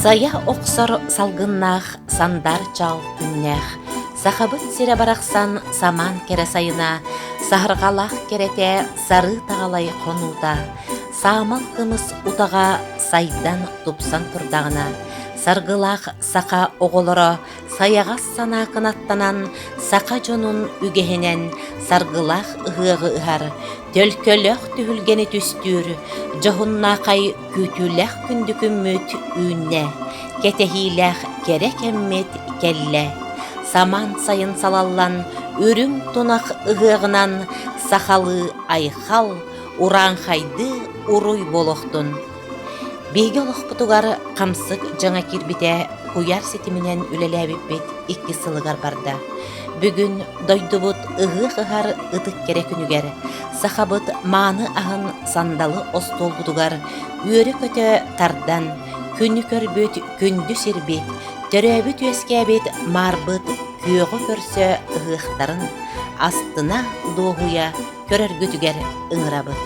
Сайа охсор салгыннаах сандаар чаал күннээх, Сахабыт сирэ барахсан самаан кэрэ сайына, саһарҕалаах кэрэтэ сарыы таҕалай хонуута, саамал кымыс утаҕа сайдан тупсан турдаҕына, саргылаах саха оҕолоро сайаҕас санаа кынаттанан саха дьонун үгэһинэн саргылаах ыһыаҕы ыһар, төлкөлөөх түһүлгэни түстүүр, дьоһуннаахай күүтүүлээх күндү күммүт үүннэ, кэтэһиилээх кэрэ кэммит кэллэ. Самаан сайын салаллан, үрүҥ тунах ыһыаҕынан сахалыы айхал, урааҥхайдыы уруй буолуохтун. Биһиги олохпутугар хамсык дьаҥа киирбитэ куйаар ситиминэн үлэлээбиппит иккис сылыгар барда. Бүгүн дойдубут ыһыах ыһар ытык кэрэ күнүгэр сахабыт мааны аһын сандалы остуолбутугар үөрэ-көтө тардан, күнү көрбүт күндү сирбит, төрөөбүт-үөскээбит маарбыт күөҕү көрсө ыһыахтарын астына дуоһуйа көрөргүтүгэр ыҥырабыт.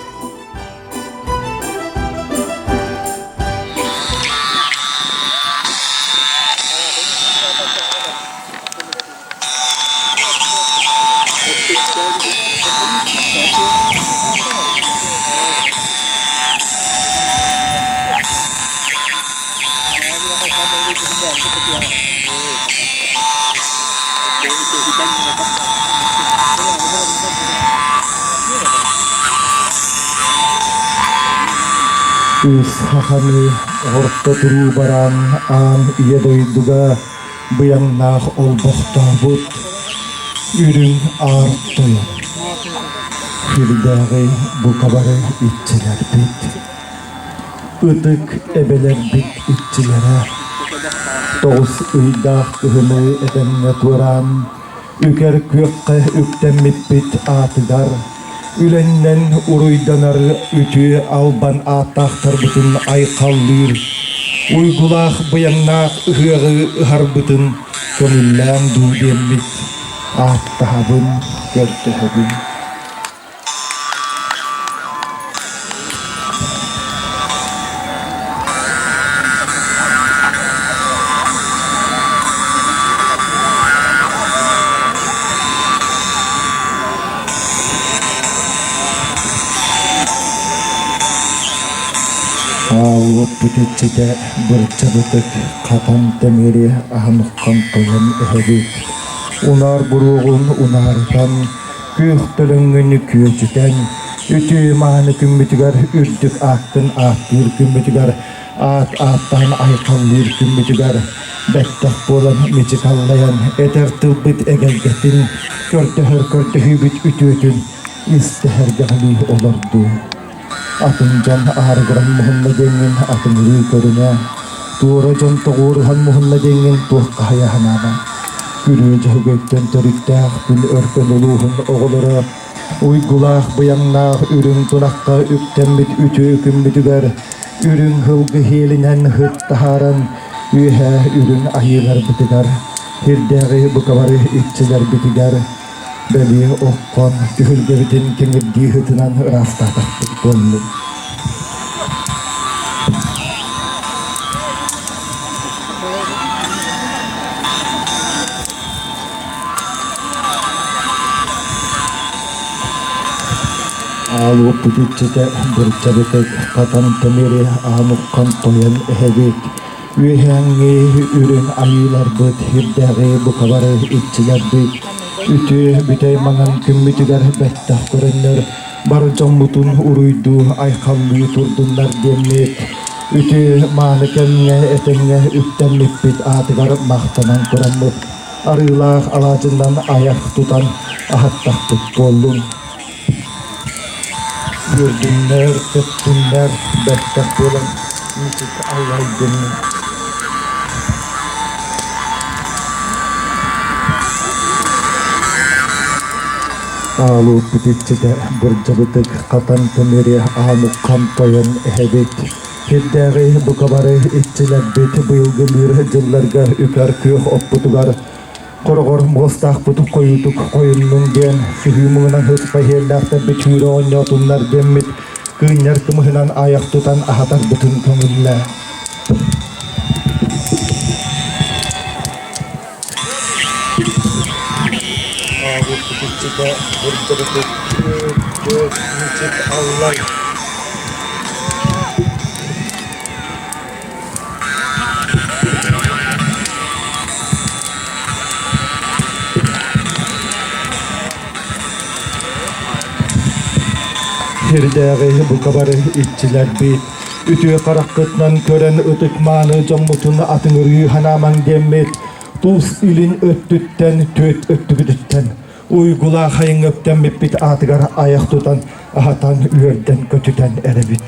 Үс хаханы орто туруу баран аан ийэ дойдуга быйаҥнаах олбохтообут үрүҥ аар тойон. Сирдээҕи букабары иччилэрбит, ытык эбэлэрбит иччилэрэ, тоҕус ыйдаах кыһыны этэҥҥэ туораан, үкэр күөххэ үктэммиппит аатыгар, үлэннэн уруйданар үтүө албан ааттаахтарбытын айхаллыыр, уйгулаах быйаҥнаах ыһыаҕы ыһарбытын көҥүллээҥ дуу диэммит ааттаһабын, көрдөһөбүн. Ааллыппыт иччитэ бырчабытык хатан тэмири аһынххан тойон эһэбит. Унаар буруоҕун унаарытан, күөх төлөҥҥүн күөдьүтэн, үтүө мааны күммүтүгэр үрдүк ааккын ааттыыр күммүтүгэр аат ааттаан айхаллыыр күммүтүгэр бэттэх буолан мичик аллайан этэр тылбыт эгэлгэтин, көрдөһөр көрдөһүүбүт үтүөтүн истэһэргэҕэлии олордуу. Атын дьон аарыгыран муһунна диэҥҥин атыҥырыы көрүнэ, туора дьон тоҕуоруһан муһунна диэҥҥин туоххаһыйа санаама. Күрүө Дьөһөгөйтөн төрүттээх күн өркөн улууһун оҕолоро уйгулаах быйаҥнаах үрүҥ тунахха үктэммит үтүө күммүтүгэр үрүҥ һылгы иһиэлинэн ыһыт таһааран үөһээ үрүҥ айыыларбытыгар, сирдээҕи букабары иччилэрбитигэр бэлиэ оххон түһүлгэбитин кэҥирдии ыһытынан ыраастаатахпыт буоллун. Аалуоппут иччитэ бырчабытык хатан тимири аамукхан тойон эһэбит, үөһээҥҥи үрүҥ айыыларбыт, сирдээҕи букабары иччилэрбит, үтүө бүтэй маҥан күммүтүгэр бэттэх көрөннөр бар дьоммутун уруйдуу айхаллыы турдуннар диэммит, үтүө мааны кэмҥэ этэҥҥэ үктэммиппит аатыгар махтанан тураммыт арыылаах алаадьынан айах тутан аһаттахпыт буоллун. Үөрдүннэр, көттүннэр, бэттэх буолан мичик аллайдын. Аалууппут иччитэ бырдьабытык хатан тимири аамукхан тойон эһэбит. Сирдээҕи букабары иччилэрбит быйылгылыыр дьылларга үкэр күөх оппутугар хороҕор муостаахпыт хойуутук хойуннун диэн сүһүү муҥунан һыспа иһиэллээхтэрбит сүүрэ оонньоотуннар диэммит кыынньар кымыһынан айах тутан аһатарбытын көҥүллээ. иччитэ Бырдьабытык күөт күөт мичик аллай. Сирдээҕи бука бары иччилэрбит, үтүө хараххытынан көрөн ытык-мааны дьоммутун атыҥырыы санаамаҥ диэммит, тус илин өттүттэн, түөт өттүбүтүттэн уйгулаах айыҥ өктөммүппүт аатыгар айах тутан, аһатан, үөрдэн-көтүтэн эрэбит.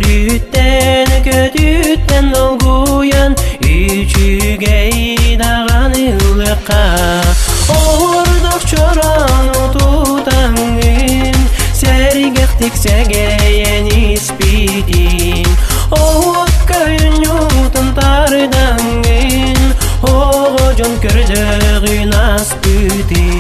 Үөрүүттэн, көтүүттэн долгуйан, үчүгэй даҕаны ылыахха. Оһордох чороон утутаҥҥын, сэргэхтик сэгэйэн испитин. Оһуокка үнньуутун тардаҥҥын, оҕо дьон көрдөҕүн аспытын.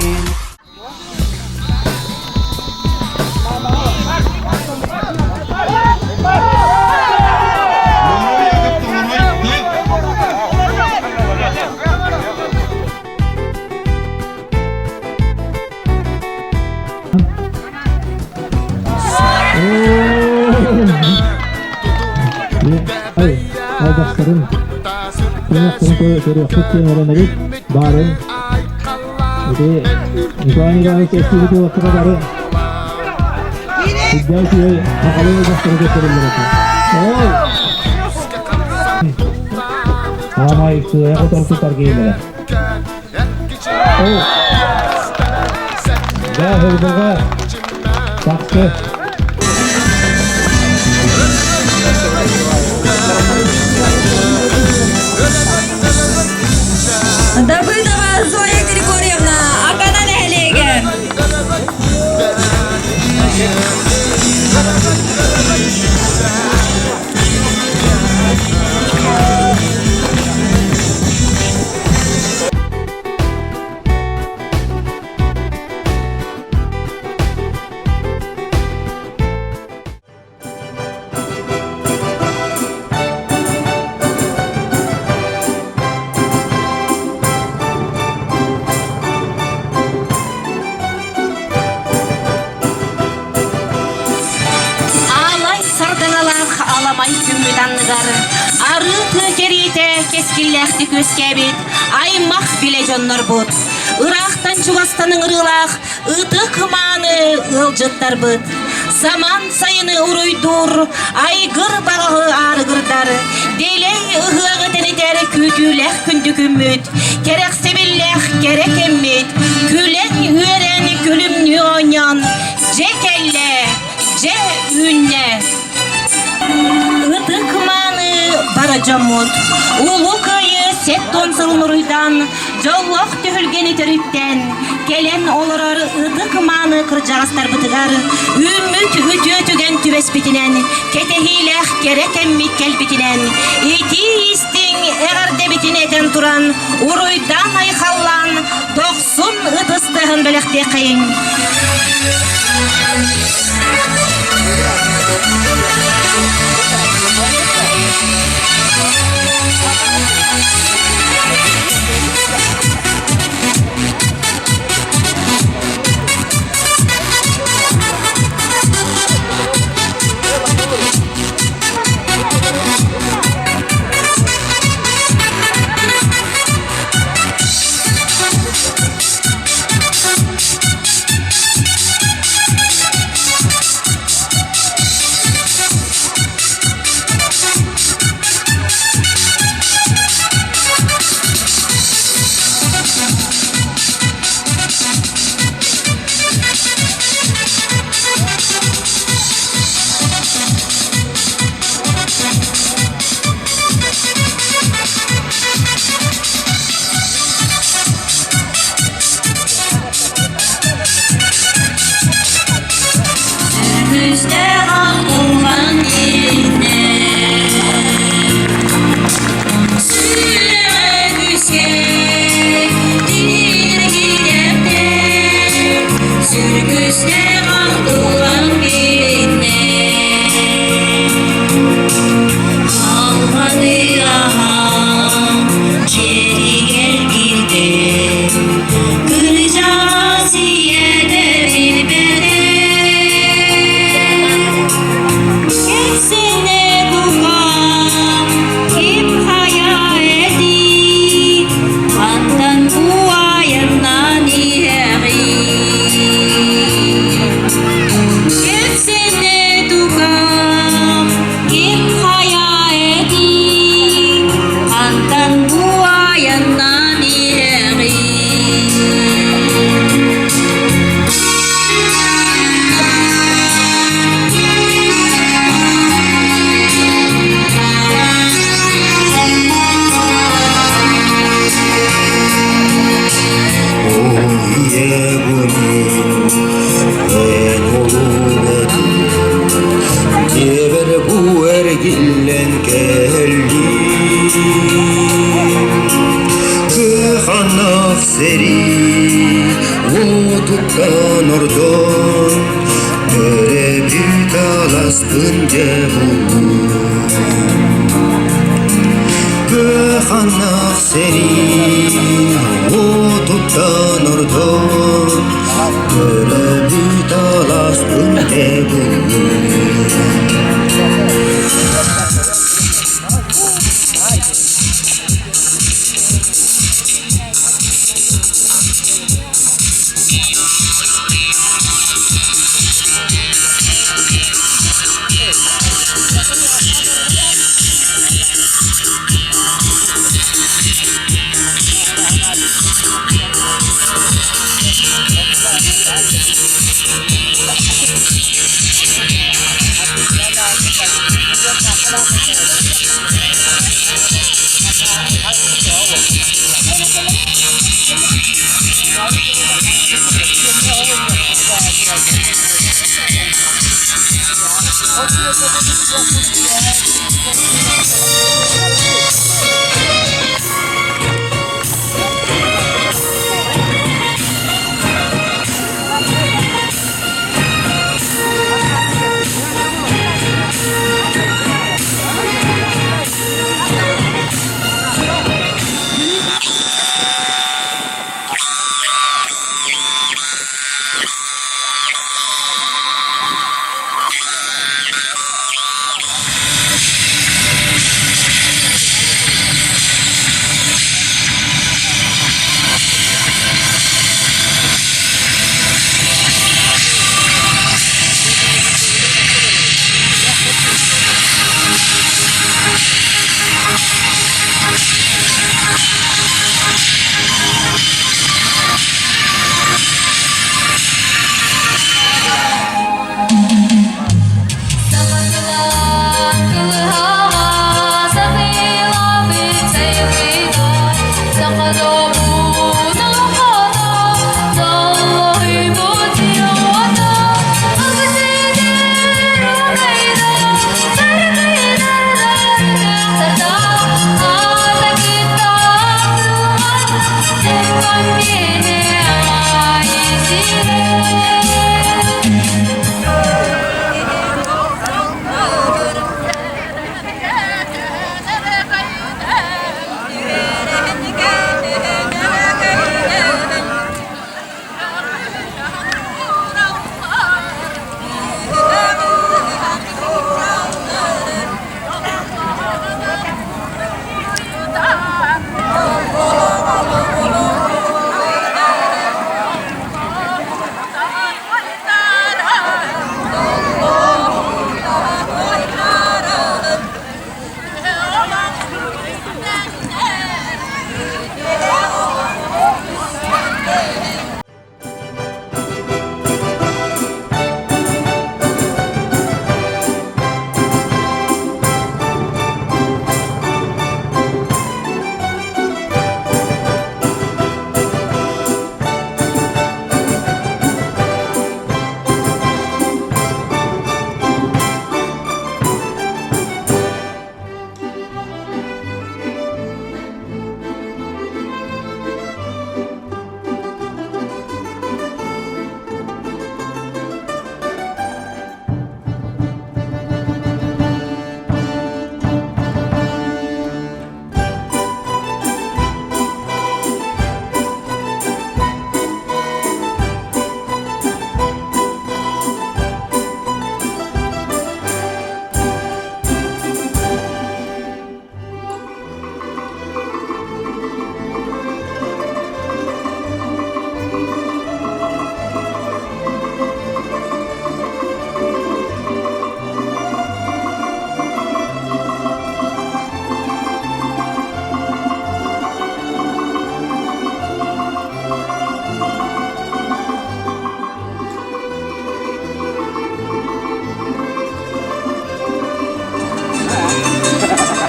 Ай, алдахтарын, көрүөхпүт диэн эрэнэбит, баарын Ити Николай Николаевич эстиибит уолаттара бары Сиддээ үчүгэй сахалыы ылбахтары көрдөрөллөр этэ. Ой! Аамай кыайа хотор тутар киһилэрэ. О! Да, хылбаҕа тахсы. Давыдова Зоя Григорьевна, Акана нэһилиэгэ. Аалай сардаҥалаах аламай күммүт анныгар арыы тыа кэриитэ кэскиллээхтик үөскээбит аймах билэ дьоннорбут, ыраахтан чугастан ыҥырыылаах ытык мааны ыалдьыттарбыт, саман сайыны уруйдуур айгыр баҕаһы аарыгырдар, дэлэй ыһыаҕы тэнитэр күүтүүлээх күндү күммүт, кэрэхсэбиллээх кэрэ кэммит, күлэн-үөрэн күлүмнүү оонньоон, дьэ кэллэ, дьэ үүннэ. Ытык мааны бара дьоммут, Улуу Кыайыы 70 сылын уруйдаан, дьоллоох түһүлгэни төрүттээн, кэлэн олорор ытык мааны кырдьаҕастарбытыгар үүммүт үтүө түгэн түбэспитинэн, кэтэһиилээх кэрэ кэммит кэлбитинэн, итии-истиҥ эҕэрдэбитин этэн туран, уруйдаан-айхаллаан, дохсун ытыс тыаһын бэлэхтиэххэйиҥ. аласпын дьэ буллум. Кыаханах сэрии уотуттан ордон, Төрөөбүт алааспын дьэ буллум.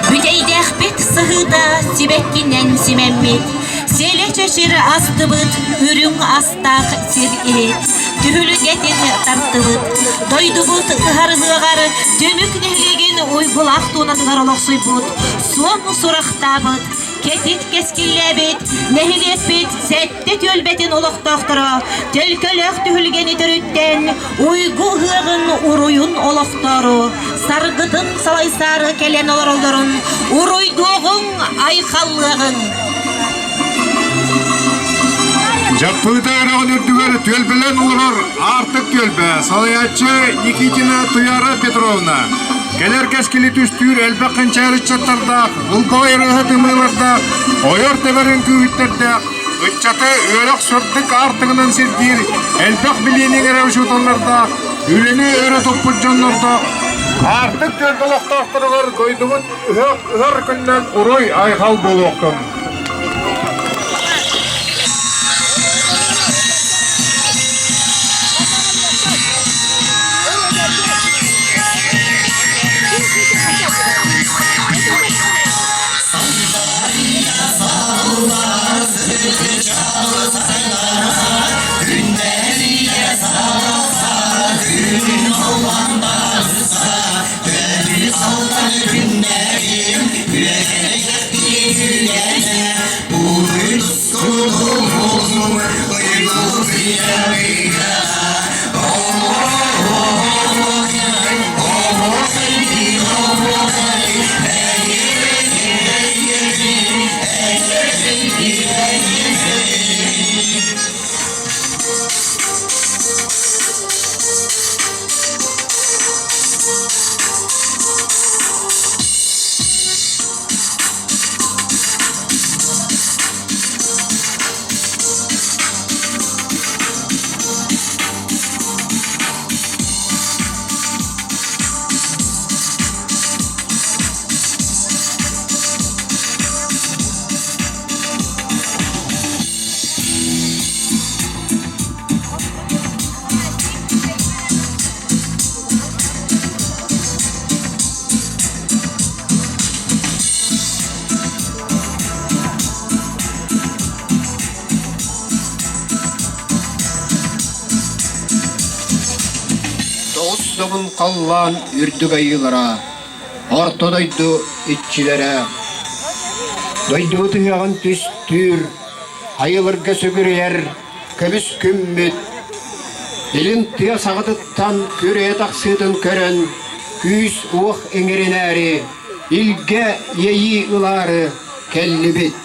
Бүтэйдээхпит сыһыыта сибэккинэн симэммит, сиэлэ чэчир астыбыт, үрүҥ астаах сир иһит, түһүлгэтин тартыбыт. Дойдубут ыһар-ыһыаҕар Түмүк нэһилиэгин уйгулаах туонатыгар олохсуйбут, суон сурахтаабыт. кэтит кэскиллээбит нэһилиэкпит сэттэ түөлбэтин олохтоохторо төлкөлөөх түһүлгэни төрүттэн уйгу ыһыаҕын уруйун олохтоору саргытын салайсаары кэлэн олороллорун уруйдуоҕуҥ, айхаллыаҕыҥ! Дьаппыыта үрэҕин үрдүгэр түөлбэлээн олорор Аартык түөлбэ салайааччы Никитина Туяра Петровна кэлэр кэскили түстүүр элбэх кэнчээри ыччаттардаах, ылбаҕай ырыаһыт ымыылардаах, ойор тэбэр үҥкүүһүттэрдээх, ыччаты үөрэх сырдык аартыгынан сирдиир элбэх билиини иҥэрэр учууталлардаах, үлэни өрө туппут дьоннордоох Аартык түөлбэ олохтоохторугар дойдубут ыһыах ыһар күнүнэн уруй айхал буолуохтун! Тоҕус добун халлаан үрдүк айыылара, орто дойду иччилэрэ. Дойдубут ыһыаҕын түстүүр, айылырга сүгүрүйэр көмүс күммүт илин тыа саҕатыттан күрүө тахсыытын көрөн күүс-уох иҥэринээри илгэ иэйии ылаары кэллибит.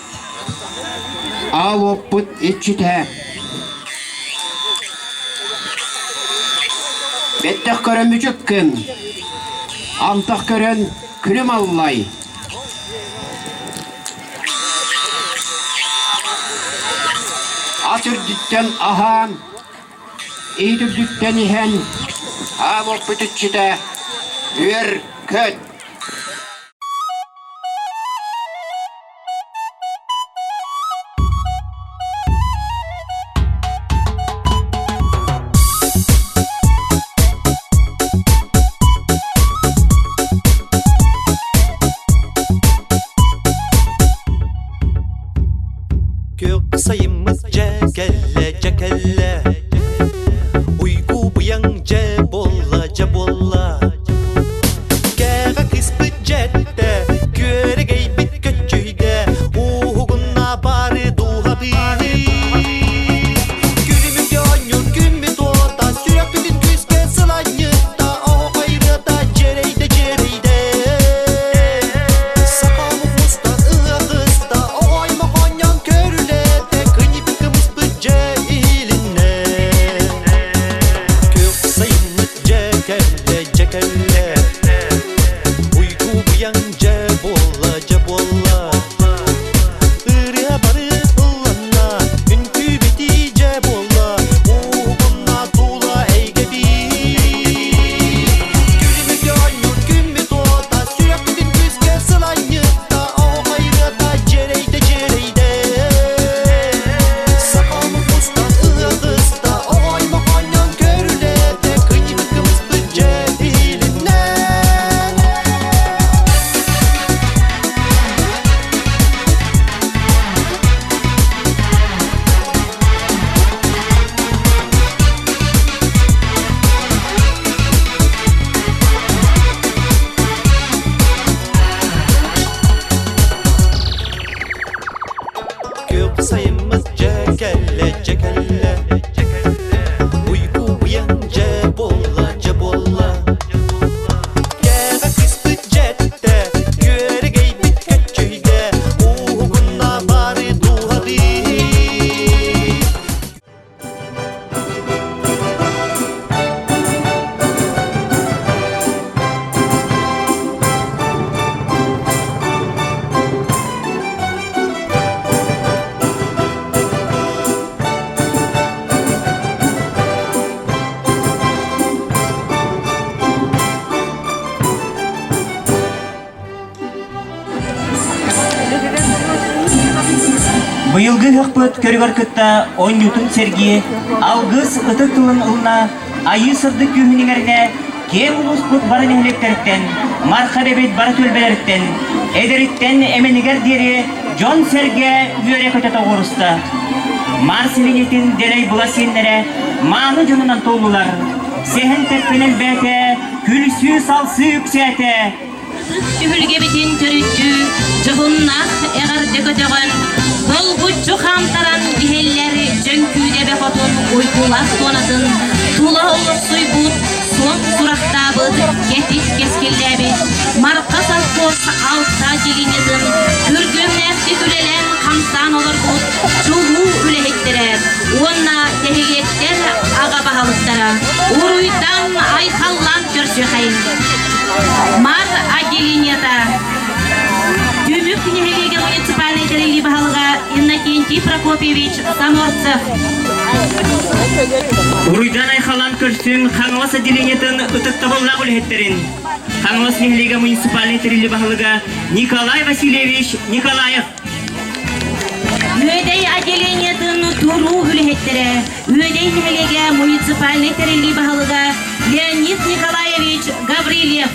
Аал уоппут иччитэ Бэттэх көрөн мүчүккүн, антах көрөн күлүм аллай. Ас үрдүттэн аһаан, иһит үрдүттэн иһэн, аал уоппут иччитэ үөр көт. Күөх сайыммыт дьэ кэллэ, дьэ кэллэ, Уйгу быйаҥ дьэ буолла, дьэ буолла. Кэҕэ кыспыт дьэттэ, күөрэгэйбит көччүйдэ, Ууһугунна бары дууһабыын. Күлүмүт оонньуур күммүт уота, сүрэхпитин күүскэ сыланньытта, оһохойрыата дьэрэйдэ дьэрэйдэ. Саха омук мустан ыһыах ыста, оҕоймо хонньон көрүлэтэ, кыньыппыт кымыспыт дьэ иһилиннэ. Быйылгы ыһыахпыт көрүгэр кытта оонньуутун сэргии, алгыс ытык тылын ылына, айыы сырдык күүһүн иҥэринэ киэҥ улууспут бары нэһилиэктэриттэн, Марха эбэбит бары түөлбэлэриттэн, эдэриттэн эмэнигэр диэри дьон-сэргэ үөрэ-көтө тоҕуоруста. Марс илинитин дэлэй була сиэннэрэ мааны дьонунан туоллулар. Сэһэн тэппин элбээтэ, күлсүү-салсыы үксээтэ. Түһүлгэбитин төрүччү, дьоһуннаах эҕэрдэ көтөҕөн, долгуччу хаамтаран иһэллэр Дьөҥкүүдэбэ хотун уйгулаах туонатын тула олохсуйбут, суон сурахтаабыт, кэтит кэскиллээбит Марха совхоз алта отделениетын күргүөмнээхтик үлэлээн хамсаан олорбут чулуу үлэһиттэрэ уонна нэһилиэктэр аҕа баһылыктара уруйдан айхаллаан көрсүөхэйин. Мар отделениета Түмүк нэһилиэгэ муниципальнай тэриллии баһылыга Иннокентий Прокопьевич Саморцев. Уруйдан айхаллаан көрсүн Хаҥалас отделениетын ытыктабыллаах үлэһиттэрин Хаҥалас нэһилиэгэ муниципальнай тэриллии баһылыга Николай Васильевич Николаев. Үөдэй отделениетын туруу үлэһиттэрэ Үөдэй нэһилиэгэ муниципальнай тэриллии баһылыга Леонид Николаевич Гаврильев.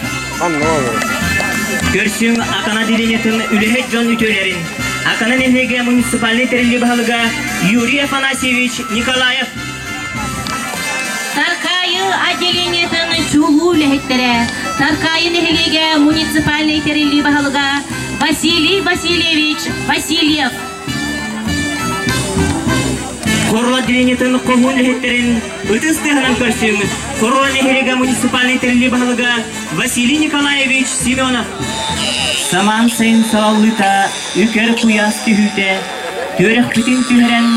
Көрсүҥ Акана отделениетын үлэһит дьон үтүөлэрин Акана нэһилиэгэ муниципальнай тэриллии баһылыга Юрий Афанасьевич Николаев. Таркаайы отделениетын чулуу үлэһиттэрэ Таркаайы нэһилиэгэ муниципальнай тэриллии баһылыга Василий Васильевич Васильев. Хорула отделениетын хоһуун үлэһиттэрин ытыс тыаһынан көрсүҥ Хорула нэһилиэгэ муниципальнай тэриллии баһылыга Василий Николаевич Семенов. Самаан сайын салаллыыта үкэр куйаас түһүүтэ түөрэхпитин түһэрэн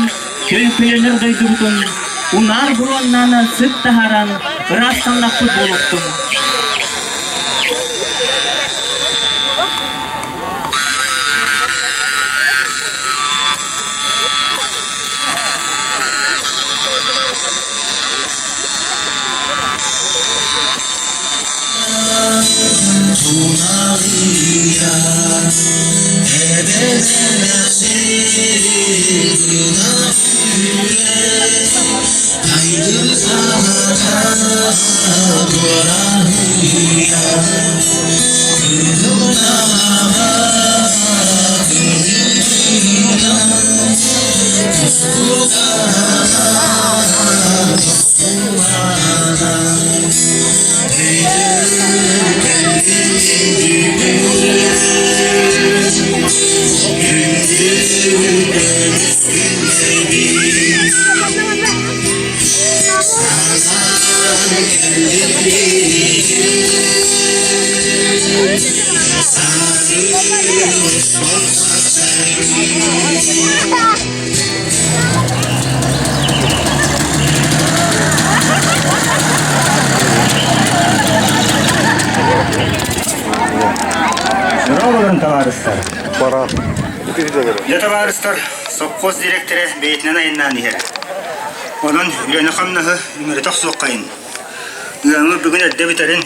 Көлкөлөнөр дойдубутун унаар буруоннаан сыт таһааран ыраастаннахпыт буолуохтун. Здорово, табаарыстар. Дьэ, табаарыстар, сопхуос дириэктэрэ бэйэтинэн айаннаан иһэр. Онон үлэни-хамнаһы үмүрүтэ охсуоххайын. Ыамы бүгүн эрдэ бүтэрин.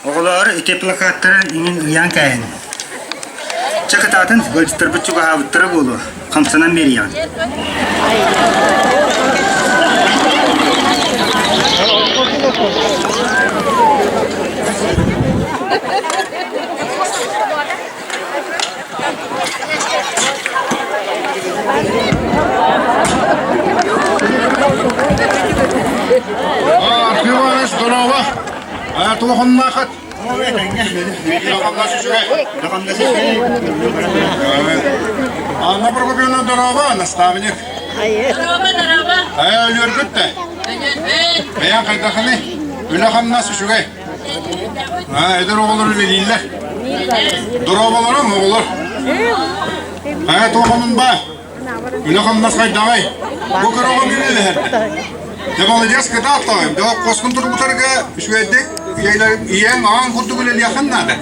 Оҕолоор, ити плакаттары иҥин ыйаан кээһин. Чэ, кытаатын, ыалдьыттарбыт чугаһаабыттара буолуо. Хамсанан биэриэҕин. Архив Иванович, здорово! Туохуннаахат? Анна Прокопьевна, здорово, наставник. Здорово, здорово. Өлөргүт да? Бэйэҥ хайдахыный? Үлэ-хамнас үчүгэй. Эдэр оҕолор үлэлииллэр. Доруобаларыҥ оҕолор. Туохамын баа? Үлэ-хамнас хайдаҕай? Бу кыра оҕом үлэлэһэрдэ. Дьэ молодец кытаат тоойум. Дьэ хоскун турбутарга үчүгэйдик ийэҥ аҕаҥ курдук үлэлиэххин наада.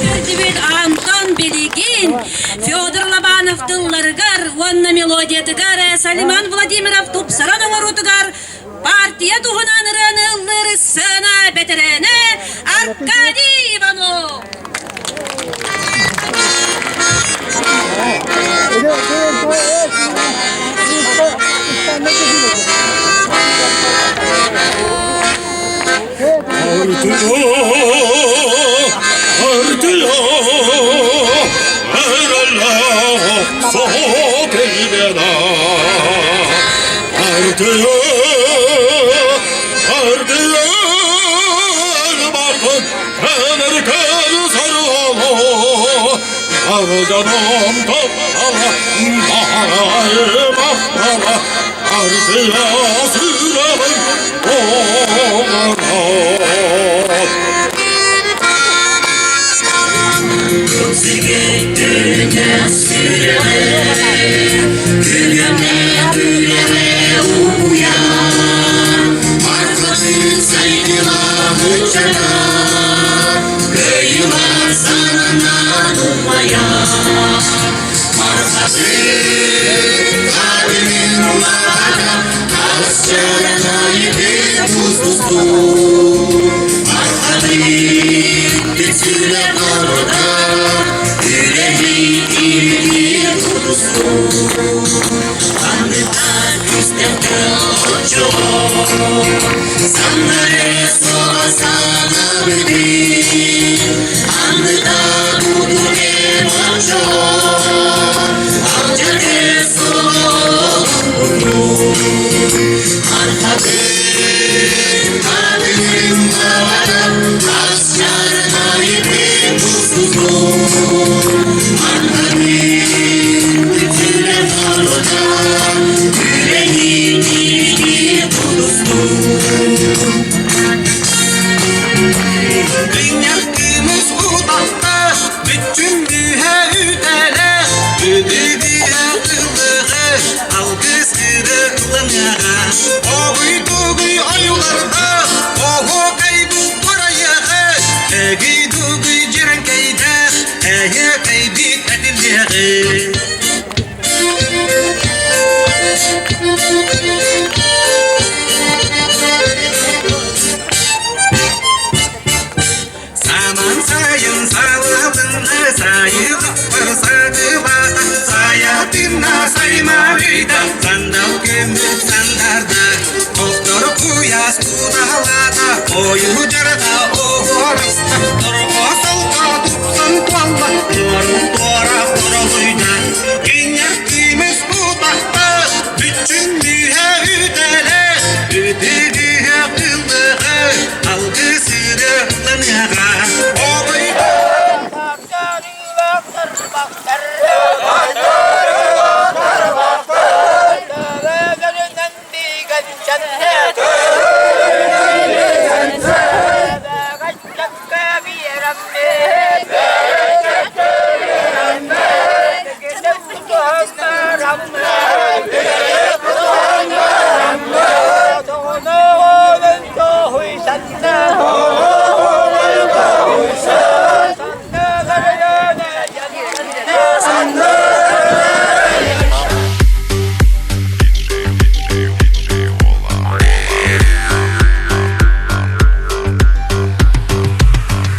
Көрдүбүт Антон билигин. тылларыгар уонна мелодиятыгар Салиман Владимиров тупсаран оҥоруутугар партия туһунан ырыаны ыллыыр сцена бэтэрээнэ Аркадий Иванов.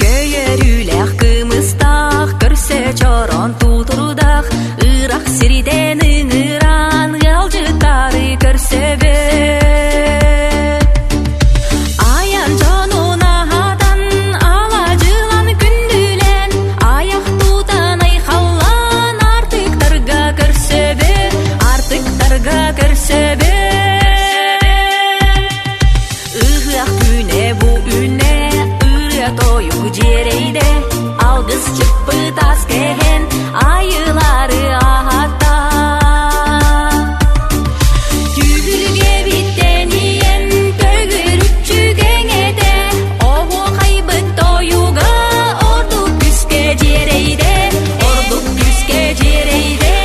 Көйөрүүлээх кымыстаах, көрсө чорон тутурдаах, ыраах сирдэн ыҥыран ыалдьыттары көрсөбүт. Айан дьонун аһатан, алаадьылан күндүлэн, аяқ тутан айхаллаан артыктарга көрсөбүт, артыктарга көрсөбүт. Ыһыах күнэ бу үнэ, ырыа тойук дьиэрэйдэ, алгыс чыппыт ас кэһэн, айылары аһатта. Түһүлгэбиттэн иэн төгүрүччү кэҥэтэ, оһуохайбыт тойуга ордук күүскэ дьиэрэйдэ, ордук күүскэ дьиэрэйдэ.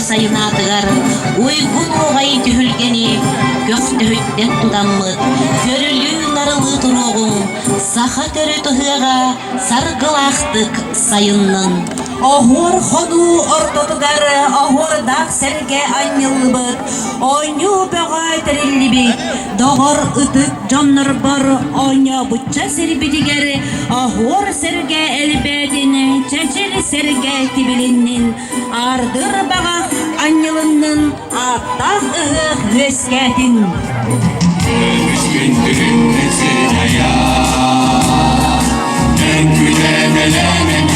Үтүө сайынаатыгар уйгун уоҕай түһүлгэни көхтөһүттэн тутаммыт, көрүлүү-нарылыы туруоҕуҥ, саха төрүт ыһыаҕа саргылаахтык сайыннын. Оһуор хонуу ортотугар оһуордаах сэргэ анньыллыбыт, оонньуу бөҕө тэриллибит, доҕор ытык дьоннорбор оонньообучча сирбитигэр оһуор сэргэ элбээтин, чэчир сэргэ тибилиннин, ардыр баҕах анньылыннын, ааттаах ыһыах үөскээтин. Күн күн сирая, Күлэмэлэмэн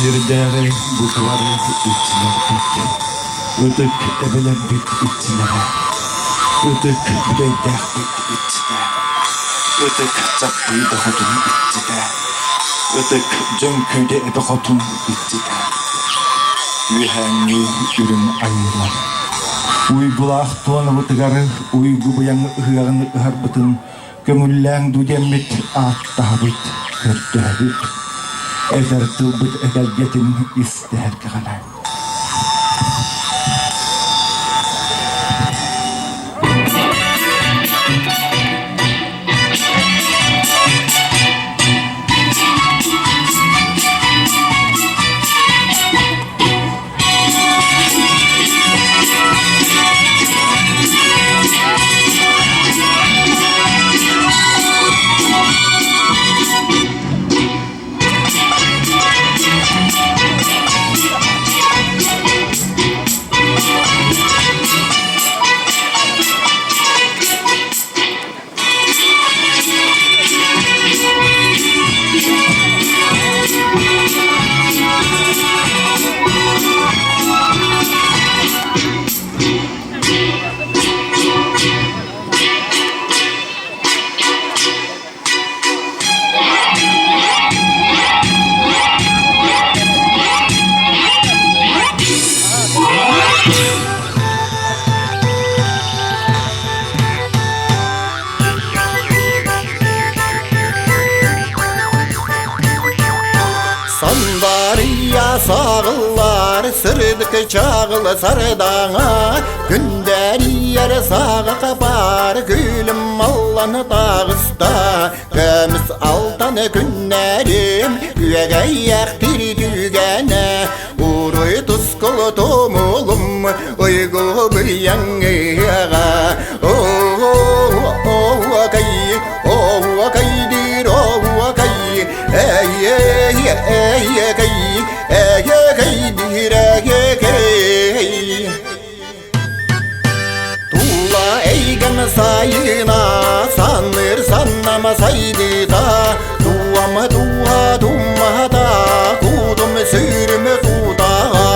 Сирдээҕи буквары иччилэрбит, ытык эбэлэрбит иччилэрэ, ытык бүтэйдээхпит иччитэ, ытык Чаппыйда хотун иччитэ, ытык Дьөҥкүүдэ эбэ хотун иччитэ, үөһээҥҥи үрүҥ айыылар. Уйгулаах туонабытыгар уйгу быйаҥ ыһыаҕын ыһарбытын көҥүллээҥ дуу диэммит ааттаһабыт, көрдөһөбүт. Этэр тылбыт этэлгэтин истэһэр кэҕэлэ. Сандария сағылар, сырдык чағыл сардаҥа, Күндәрияр саға қапар, күлім алланы тағыста, Көміс алтан күннәрім, үөгәйәк тирдүгәнә, Уруй тускул тумулум, уйгу быяңыга. О, кай, о, кай, дир, о, кай, эй, эй, эй, кай, эй, кай, дир, эй, кай. Тула эйгэн сайына, саныр саннама сайдыта, Туама туа туммата, кудум сүрүм тутаға,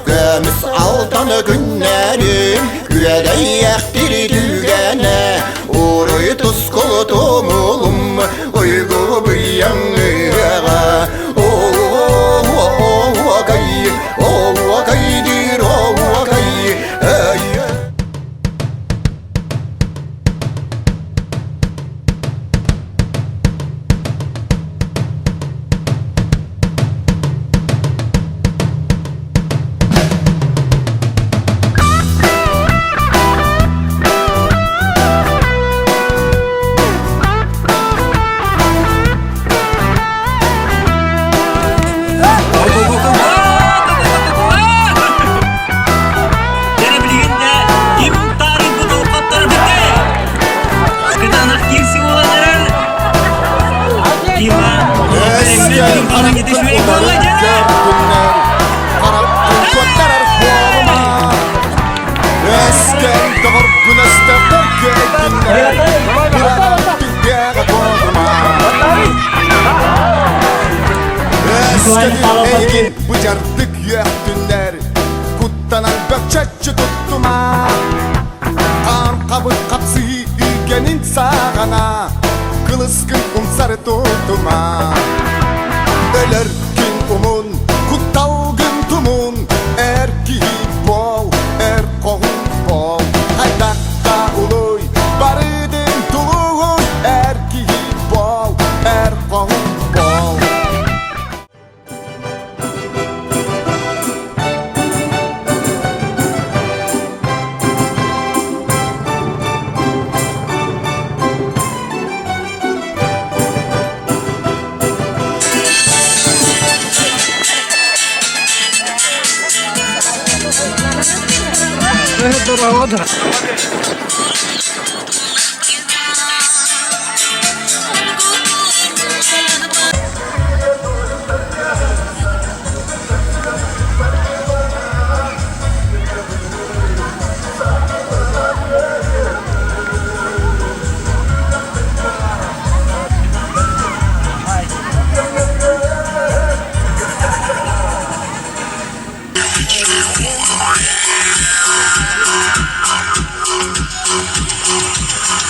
Көмүс алтан күннәрим, күөдэйэх тирдүгэнэ, Уруй тускул тумулум, уйгу быйаҥыаҕа. О, кай, о, кай, дир, о, кай, эй. Куттанан бөкчөччү туттума Хаан хабыр хапсыы үгэнин саҕана Кылыскын умсары тутума Өлөр күн умун, кутталгын тумун Эр киһи буол, эр хоһун буол Хайдахта улуй, барыдын тулуй Эр киһи буол, эр хоһун буол.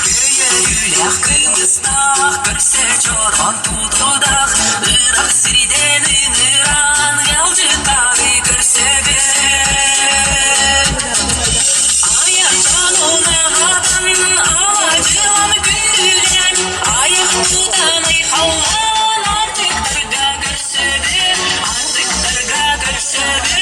Көйөрүүлээх кыыстаах көрсө чороон тутудаах ыраах сирдэн ыҥыран ыалдьыттары көрсөбүт. Айарчан унаҕатан алаадьылан күндүлээн айах тутан айхаллаан артыктарга көрсөбүт, артыктарга көрсөбүт.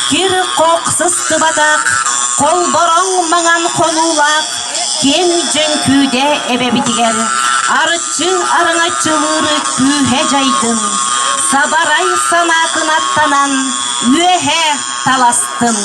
Кир-хох сыстыбатах, холбороҥ маҥан хонуулаах киэҥ дьөҥкүүдэ эбэбитигэр арчы араҥаччылыыры күүһэ дьайдын, сабарай санаа кынаттанан үөһэ таластын.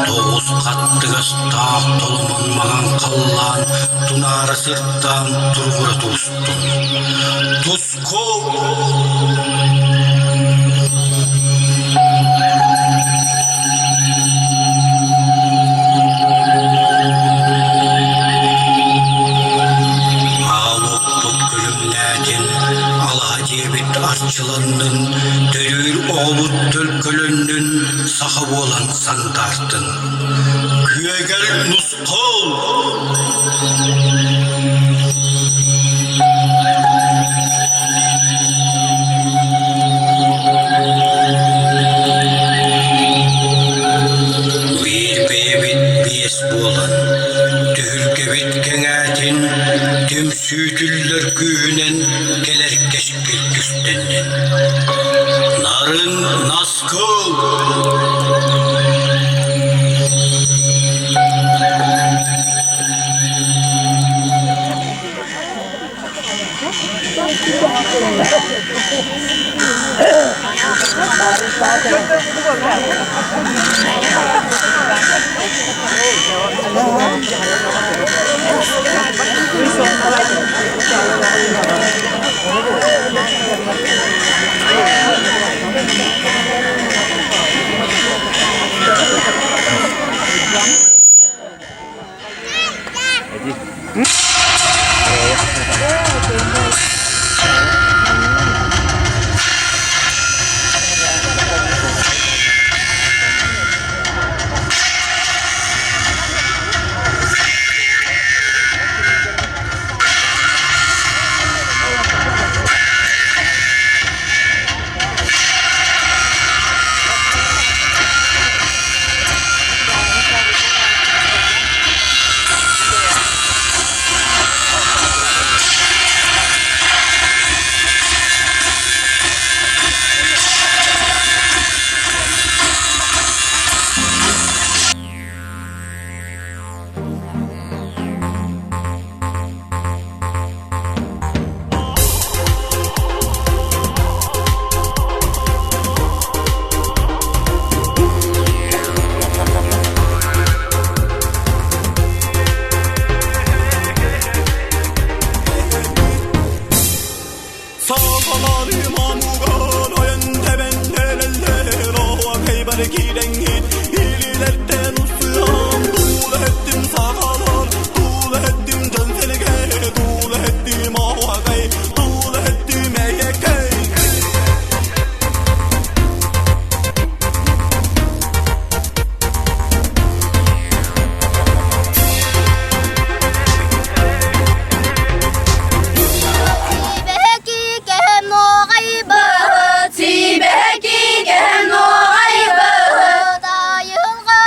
Тоҕус хаттыгастаах толомон маҥан халлаан тунаара сырдаан туругура тубустун. Туску! Аал уоппут күлүмнээтин, алаһа дьиэбит арчыланнын, төрүүр оҕобут төлкөлөннүн, саха буолан сандаартын. Күөгэл нусхал! Биир бэйэбит биэс буолан, түһүлгэбит кэҥээтин, түмсүүтүллэр күүһүнэн кэлэр кэскил түстэннин. Нарын наскыл!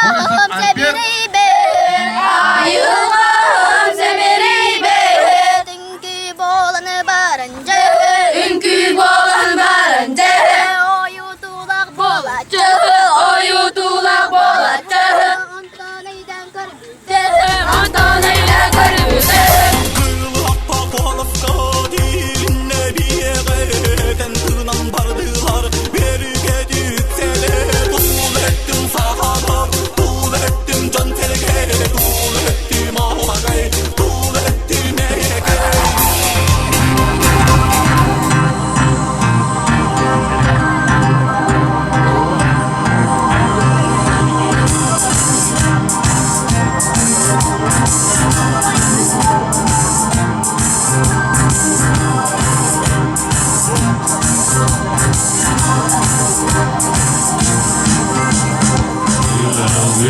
Борисов Альберт. Айылҕам сэмэрийбэт Үҥкүү буолан баран дьэ Үҥкүү буолан баран дьэ Ойутуулах буолаччы Ойутуулах буолаччы Онтон ыйдан көрбүтэ Онтон ыйдан көрбүтэ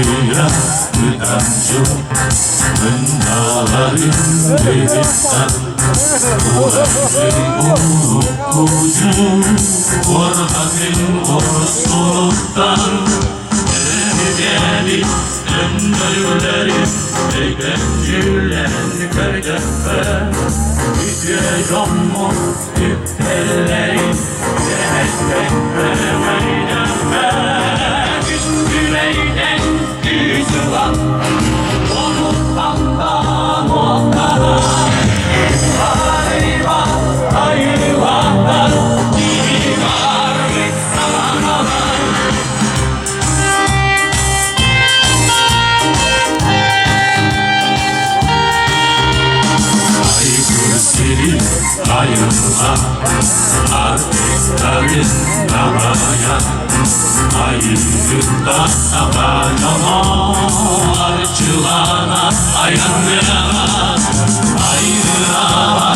Yaralıya utancı Mındaların behitan Орҕатын орсуттан Эһигени өндөрүлэрин Өйдөччүлэн көрдөххө Үтүө дьоммут үктэллэрин Дэһэспэккэ майдахха Күн-күбэйдэн күүс ылан Онуттан уоттанан Айылға артистарын табаян Айылгында табаяна Арчылана аянныға Айырава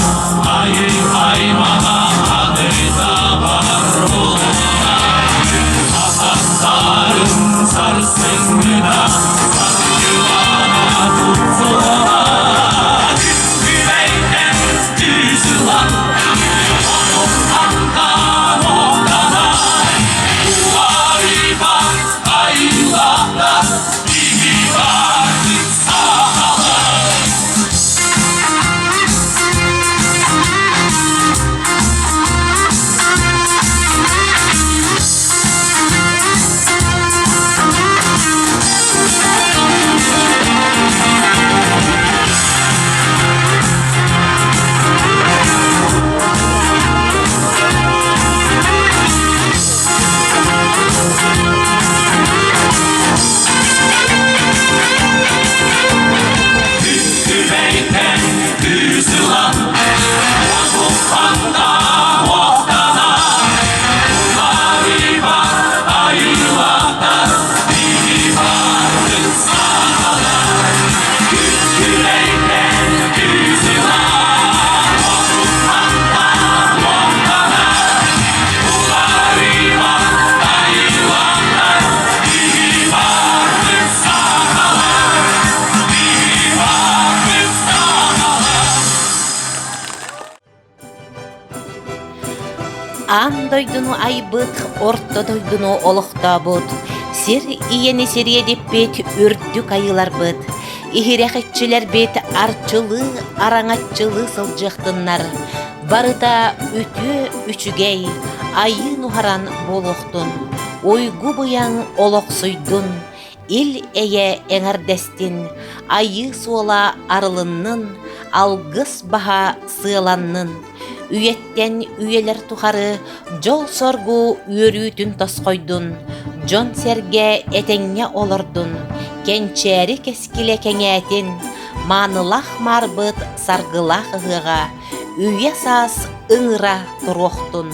айы аймаға Адыда бар болына Асастарын сарсыңына Саргылана tutsuğa Күбәйтен түсілан Күбәйтен түсілан Аан дойдуну айбыт, орто дойдуну олохтообут, сир ийэни сириэдиппит үрдүк айыыларбыт, иһирэх иччилэрбит арчылыы, араҥаччылыы сылдьыахтыннар, барыта үтүө үчүгэй, айыы нуһаран буолуохтун, уйгу-быйаҥ олохсуйдун, ил-эйэ эҥэрдэстин, айыы суола арылыннын, алгыс баһа сыаланнын, үйэттэн үйэлэр тухары дьол-соргу үөрүүтүн тосхойдун, дьон-сэргэ этэҥҥэ олордун, кэнчээри кэскилэ кэҥээтин, маанылаах маарбыт саргылаах ыһыаҕа үйэ-саас ыҥыра туруохтун.